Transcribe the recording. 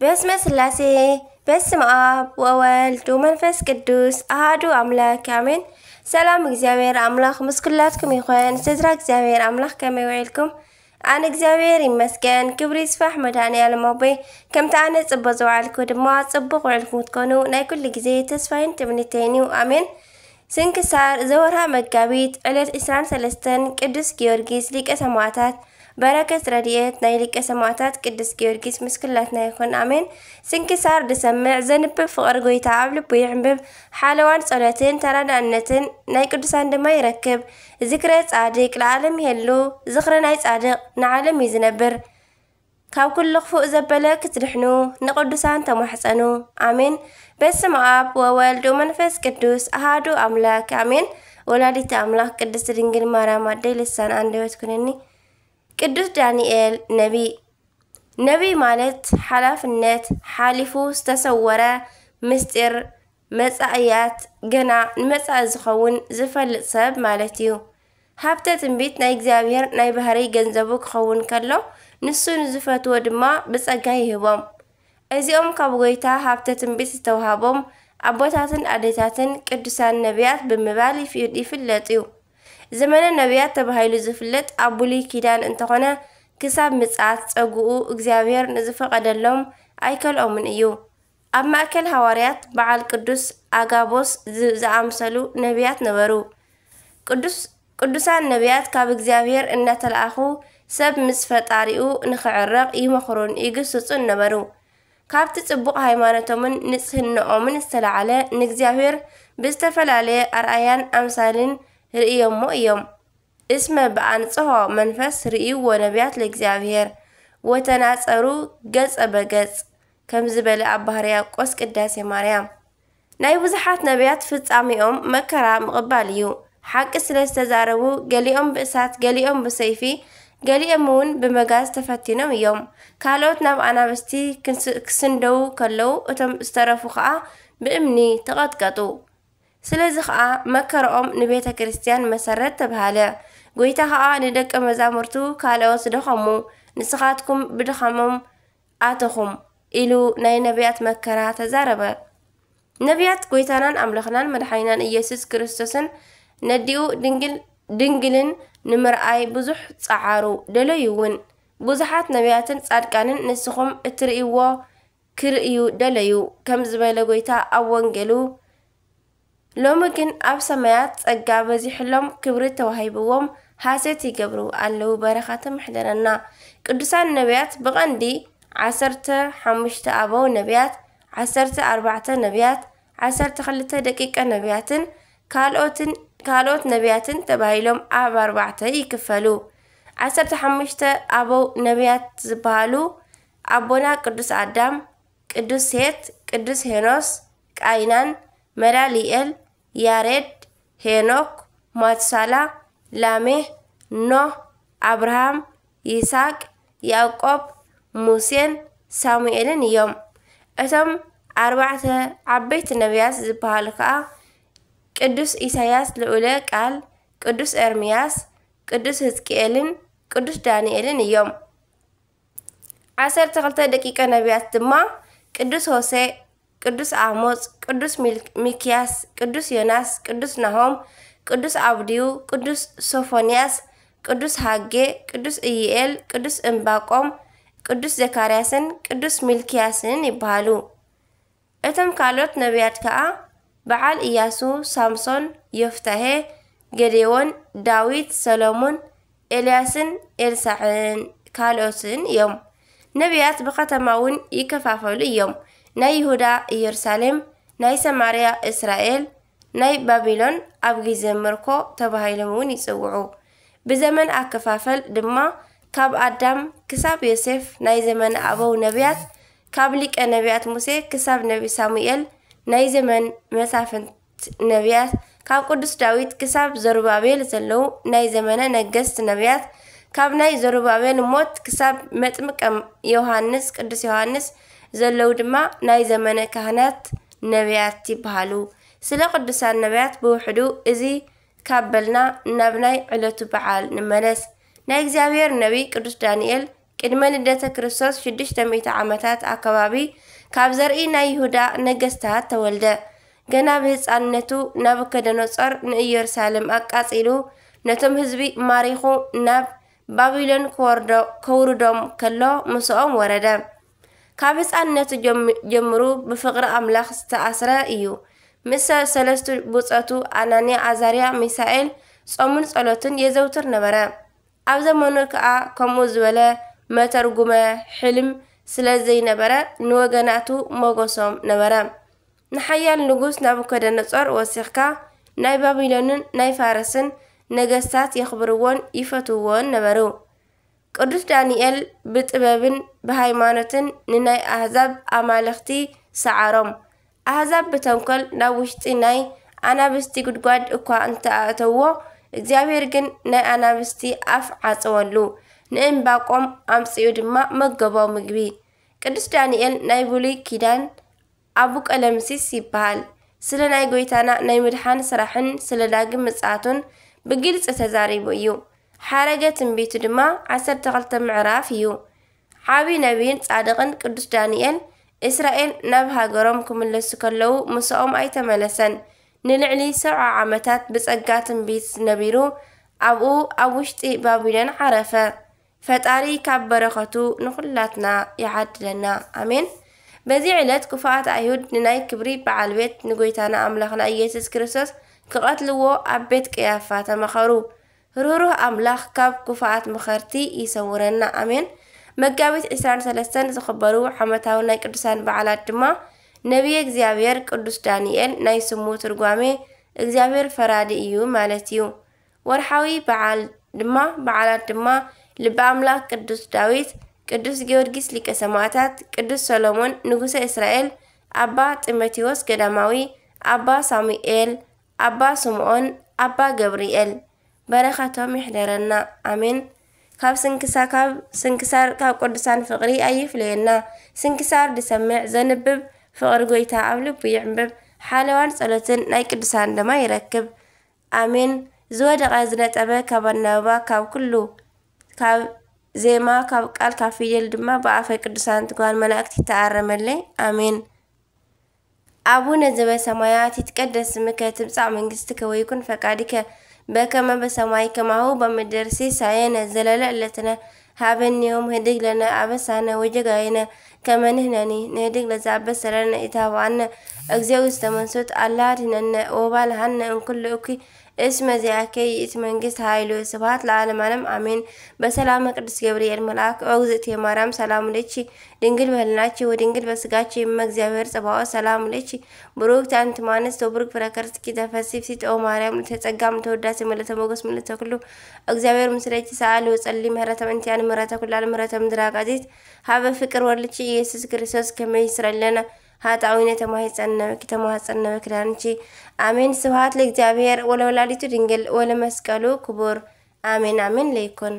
በስመ ስላሴ፣ በስመ ኣብ ወወልድ ወመንፈስ ቅዱስ ኣሃዱ ኣምላክ ኣሜን። ሰላም እግዚኣብሔር ኣምላኽ ምስ ኩላትኩም ይኹን። ስድራ እግዚኣብሔር ኣምላኽ ከመይ ውዒልኩም? ኣነ እግዚኣብሔር ይመስገን፣ ክብሪ ይስፋሕ መድኃኔዓለም ኣቦይ። ከምቲ ኣነ ጽቡቕ ዝወዓልኩ ድማ ጽቡቕ ውዕልኩም ክትኮኑ ናይ ኩሉ ግዜ ተስፋይን ትምኒተይን እዩ። ኣሜን። ስንክሳር ዘወርሃ መጋቢት ዕለት ዕስራን ሰለስተን ቅዱስ ጊዮርጊስ ሊቀ ሰማዕታት። በረከት ረድኤት ናይ ሊቀ ሰማዕታት ቅዱስ ጊዮርጊስ ምስ ኩላትና ይኹን። ኣሜን። ስንክሳር ዝሰምዕ ዘንብብ ፍቕሪ ጎይታ ኣብ ልቡ ይዕንብብ። ሓለዋን ጸሎትን ተራዳእነትን ናይ ቅዱሳን ድማ ይረክብ። ዝክረ ጻድቅ ለዓለም ይሄሉ። ዝኽሪ ናይ ጻድቅ ንዓለም እዩ ዝነብር። ካብ ኩሉ ክፉእ ዘበለ ክትድሕኑ ንቅዱሳን ተማሕጸኑ። ኣሜን። በስመ ኣብ ወወልድ ወመንፈስ ቅዱስ ኣሃዱ ኣምላክ ኣሜን። ወላዲተ ኣምላክ ቅድስት ድንግል ማርያም ኣደይ ልሳን ኣንደበት ኩነኒ። ቅዱስ ዳንኤል ነቢይ። ነቢይ ማለት ሓላፍነት ሓሊፉ ዝተሰወረ ምስጢር መጻእያት ገና ንመጻኢ ዝኸውን ዝፈልጥ ሰብ ማለት እዩ። ሃብተ ትንቢት ናይ እግዚኣብሔር ናይ ባህሪ ገንዘቡ ክኸውን ከሎ፣ ንሱ ንዝፈትዎ ድማ ብጸጋ ይህቦም። እዚኦም ካብ ጎይታ ሃብተ ትንቢት ዝተውሃቦም ኣቦታትን ኣዴታትን ቅዱሳን ነቢያት ብምባል ይፍ-፣ ይፍለጥ እዩ። ዘመነ ነቢያት ተባሂሉ ዝፍለጥ ኣብ ብሉይ ኪዳን እንተኾነ፣ ክሳብ ምጽኣት ጸግኡ እግዚኣብሔር ንዝፈቐደሎም ኣይከልኦምን እዩ። ኣብ ማእከል ሃዋርያት በዓል ቅዱስ ኣጋቦስ ዝ-፣ ዝኣምሰሉ ነቢያት ነበሩ። ቅዱስ-፣ ቅዱሳን ነቢያት ካብ እግዚኣብሔር እናተለኣኹ ሰብ ምስ ፈጣሪኡ ንኽዕረቕ ይመኽሩን ይግስጹን ነበሩ። ካብቲ ጽቡቕ ሃይማኖቶምን ንጽህናኦምን ዝተላዕለ ንእግዚኣብሔር ብዝተፈላለየ ኣርኣያን ኣምሳልን ርእዮሞ እዮም። እስመ ብኣንጽሖ መንፈስ ርእይዎ ነቢያት ለእግዚኣብሔር ወተናጸሩ ገጸ በገጽ፣ ከም ዝበለ ኣባ ሕርያቆስ ቅዳሴ ማርያም። ናይ ብዙሓት ነቢያት ፍጻሜኦም መከራ ምቕባል እዩ። ሓቂ ስለ ዝተዛረቡ፣ ገሊኦም ብእሳት፣ ገሊኦም ብሰይፊ፣ ገሊኦም እውን ብመጋዝ ተፈቲኖም እዮም። ካልኦት ናብ ኣናብስቲ ክንስ-፣ ክስንደዉ ከለዉ፣ እቶም ዝተረፉ ኸኣ ብእምኒ ተቐጥቀጡ። ስለዚ ኸኣ መከራኦም ንቤተ ክርስቲያን መሰረት ተብሃለ። ጎይታ ኸኣ ንደቀ መዛሙርቱ፣ ካልኦት ደኸሙ፣ ንስኻትኩም ብድኻሞም ኣተኹም ኢሉ ናይ ነቢያት መከራ ተዛረበ። ነቢያት ጎይታናን ኣምላኽናን መድሓኒናን ኢየሱስ ክርስቶስን ነዲኡ ድንግል፣ ድንግልን ንምርኣይ ብዙሕ ጸዓሩ፣ ደለዩ እውን። ብዙሓት ነቢያትን ጻድቃንን ንስኹም እትርእይዎ ክርእዩ ደለዩ፣ ከም ዝበለ ጎይታ ኣብ ወንጌሉ፣ ሎሚ ግን ኣብ ሰማያት ጸጋ በዚሕሎም፣ ክብሪ ተዋሂብዎም፣ ሃሴት ይገብሩ ኣለዉ። በረኸቶም ይሕደረና። ቅዱሳን ነቢያት ብቐንዲ ዓሰርተ ሓሙሽተ ኣበው ነቢያት፣ ዓሰርተ ኣርባዕተ ነቢያት፣ ዓሰርተ ክልተ ደቂቀ ነቢያትን ካልኦትን፣ ካልኦት ነቢያትን ተባሂሎም ኣብ ኣርባዕተ ይክፈሉ። ዓሰርተ ሓሙሽተ ኣበው ነቢያት ዝበሃሉ ኣቦና ቅዱስ ኣዳም፣ ቅዱስ ሴት፣ ቅዱስ ሄኖስ፣ ቃይናን፣ መላሊኤል፣ ያሬድ፣ ሄኖክ፣ ማቱሳላ፣ ላሜህ፣ ኖህ፣ ኣብርሃም፣ ይስሐቅ፣ ያዕቆብ፣ ሙሴን ሳሙኤልን እዮም። እቶም ኣርባዕተ ዓበይቲ ነቢያት ዝበሃሉ ከኣ ቅዱስ ኢሳያስ ልዑለ ቃል፣ ቅዱስ ኤርምያስ፣ ቅዱስ ሕዝቅኤልን ቅዱስ ዳንኤልን እዮም። ዓሰርተ ክልተ ደቂቀ ነቢያት ድማ ቅዱስ ሆሴዕ፣ ቅዱስ ኣሞጽ፣ ቅዱስ ሚል-፣ ሚክያስ፣ ቅዱስ ዮናስ፣ ቅዱስ ናሆም፣ ቅዱስ ኣብድዩ፣ ቅዱስ ሶፎንያስ፣ ቅዱስ ሃጌ፣ ቅዱስ ኢዩኤል፣ ቅዱስ እምባቆም፣ ቅዱስ ዘካርያስን ቅዱስ ሚልክያስን ይበሃሉ። እቶም ካልኦት ነቢያት ከኣ በዓል ኢያሱ፣ ሳምሶን፣ ዮፍታሄ፣ ገዴዎን፣ ዳዊት፣ ሰሎሙን፣ ኤልያስን ኤልሳዕን ካልኦትን እዮም። ነቢያት ብኸተማ እውን ይከፋፈሉ እዮም። ናይ ይሁዳ ኢየሩሳሌም፣ ናይ ሰማርያ እስራኤል፣ ናይ ባቢሎን ኣብ ግዜ ምርኮ ተባሂሎም እውን ይጽውዑ። ብዘመን ኣከፋፈል ድማ ካብ ኣዳም ክሳብ ዮሴፍ ናይ ዘመነ ኣበው ነቢያት፣ ካብ ሊቀ ነቢያት ሙሴ ክሳብ ነቢ ሳሙኤል ናይ ዘመን መሳፍንት ነቢያት፣ ካብ ቅዱስ ዳዊት ክሳብ ዘሩባቤል ዘለዉ ናይ ዘመነ ነገስት ነቢያት፣ ካብ ናይ ዘሩባቤል ሞት ክሳብ መጥምቀ ዮሃንስ፣ ቅዱስ ዮሃንስ ዘለዉ ድማ ናይ ዘመነ ካህናት ነቢያት ይበሃሉ። ስለ ቅዱሳን ነቢያት ብውሕዱ እዚ ካብ በልና ናብ ናይ ዕለቱ በዓል ንመለስ። ናይ እግዚኣብሔር ነቢይ ቅዱስ ዳንኤል፣ ቅድመ ልደተ ክርስቶስ ሽዱሽተ ሚእቲ ዓመታት ኣከባቢ ካብ ዘርኢ ናይ ይሁዳ ነገስታት ተወልደ። ገና ብህፃንነቱ ናቡከደነፆር ንኢየሩሳሌም ኣቃፂሉ ነቶም ህዝቢ ማሪኹ ናብ ባቢሎን ክወርዶ- ከውርዶም ከሎ ምስኦም ወረደ። ካብ ህፃንነቱ ጀም- ጀምሩ ብፍቕሪ ኣምላኽ ዝተኣስረ እዩ። ምስ ሰለስቱ ብጾቱ ኣናንያ፣ ኣዛርያ፣ ሚሳኤል ጾምን ጸሎትን የዘውትር ነበረ። ኣብ ዘመኑ ከኣ ከምኡ ዝበለ መተርጉመ ሕልም ስለ ዘይነበረ ንወገናቱ ሞገሶም ነበረ። ንሓያል ንጉስ ናቡከደነጾር ወሲኽካ ናይ ባቢሎንን ናይ ፋርስን ነገስታት የኽብርዎን ይፈትውዎን ነበሩ። ቅዱስ ዳንኤል ብጥበብን ብሃይማኖትን ንናይ ኣህዛብ ኣማልኽቲ ሰዓሮም። ኣህዛብ ብተንኮል ናብ ውሽጢ ናይ ኣናብስቲ ጉድጓድ እኳ እንተኣእተውዎ፣ እግዚኣብሔር ግን ናይ ኣናብስቲ ኣፍ ዓጸወሉ። ንእምባቆም ኣምጺኡ ድማ መገቦ ምግቢ። ቅዱስ ዳንኤል ናይ ብሉይ ኪዳን ኣቡ ቀለምሲስ ይበሃል። ስለ ናይ ጎይታና ናይ ምድሓን ስራሕን ስለ ዳግም ምጽኣቱን ብግልጺ ተዛሪቡ እዩ። ሓረገ ትንቢቱ ድማ ዓሰርተ ክልተ ምዕራፍ እዩ። ዓቢ ነቢይን ጻድቕን ቅዱስ ዳንኤል፣ እስራኤል ናብ ሃገሮም ክምለሱ ከለዉ ምሳኦም ኣይተመለሰን። ንልዕሊ ሰብዓ ዓመታት ብጸጋ ትንቢት ነቢሩ ኣብኡ ኣብ ውሽጢ ባቢሎን ዓረፈ። ፈጣሪ ካብ በረኸቱ ንኹላትና ይዓድለና። ኣሜን። በዚ ዕለት ክፉኣት ኣይሁድ ንናይ ክብሪ በዓል ቤት ንጎይታና ኣምላኽና ኢየሱስ ክርስቶስ ክቐትልዎ ኣብ ቤት ቀያፋ ተመኸሩ። ርህሩህ ኣምላኽ ካብ ክፉኣት መኸርቲ ይሰውረና። ኣሜን። መጋቢት ዕስራን ሰለስተን ዝኽበሩ ዓመታዊ ናይ ቅዱሳን በዓላት ድማ ነቢየ እግዚኣብሔር ቅዱስ ዳንኤል ናይ ስሙ ትርጓሜ እግዚኣብሔር ፈራዲ እዩ ማለት እዩ። ወርሓዊ በዓል ድማ በዓላት ድማ ልበ ኣምላኽ ቅዱስ ዳዊት፣ ቅዱስ ጊዮርጊስ ሊቀ ሰማዕታት፣ ቅዱስ ሰሎሞን ንጉሰ እስራኤል፣ ኣባ ጢሞቴዎስ ገዳማዊ፣ ኣባ ሳሙኤል፣ ኣባ ስምዖን፣ ኣባ ገብርኤል። በረኸቶም ይሕደረና። ኣሜን። ካብ ስንክሳ ካብ ስንክሳር ካብ ቅዱሳን ፍቕሪ ኣይፍለየና። ስንክሳር ዝሰምዕ ዘንብብ ፍቕሪ ጎይታ ኣብ ልቡ ይዕንብብ። ሓለዋን ጸሎትን ናይ ቅዱሳን ደማ ይረክብ። ኣሜን። ዝወደቐ ዝነጠበ ካብ ኣናብባ ካብ ኩሉ ካብ ዜማ ካብ ቃል ካብ ፊደል ድማ ብኣፈ ቅዱሳን ትጓል መላእክት ይተኣረመለይ። ኣሜን። ኣቡነ ዘበሰማያት ይትቀደስ ስምከ ትምጻእ መንግስትከ ወይኩን ፈቃድከ በከመ በሰማይ ከማሁ በምድር ሲሳየነ ዘለለ ዕለትነ ሃበኒ ዮም ህድግ ለነ ኣበሳነ ወጀጋየነ ከመ ንሕነኒ ንህድግ ለዘ ኣበሰ ለነ ኢታብኣነ እግዚኦ ውስተ መንሱት ኣላ ድህነነ ወባልሃነ እንኩሉ እኩይ እስመ ዚኣከ ይእቲ መንግስት ኃይሉ ስብሐት ለዓለም ዓለም ኣሜን። በሰላመ ቅዱስ ገብርኤል መልአክ ኦ እግዝእትየ ማርያም ሰላም ለኪ ድንግል በህልናኪ ወድንግል በስጋኪ እመ እግዚአብሔር ጸባኦት ሰላም ለኪ ብሩክት አንቲ እምአንስት ወብሩክ ፍረ ከርስኪ ተፈሲ ፍሲት ኦ ማርያም ልዕልተ ጸጋ ምልዕተ ውዳሴ ምልዕተ ሞገስ ምልዕተ ኩሉ እግዚአብሔር ምስሌኪ ሰአሊ ወጸሊ ምህረተ ምእንቲአን ምህረተ ኩላ ለምህረተ ምድር አጋዚት ሀበ ፍቅር ወልድኪ ኢየሱስ ክርስቶስ ከመ ይስረይ ለነ ኃጣውኢነ ተማሂጸነ ተማጸነ በኪዳንኪ አሜን። ስብሐት ለእግዚአብሔር ወለወላዲቱ ድንግል ወለመስቀሉ ክቡር አሜን አሜን ለይኩን።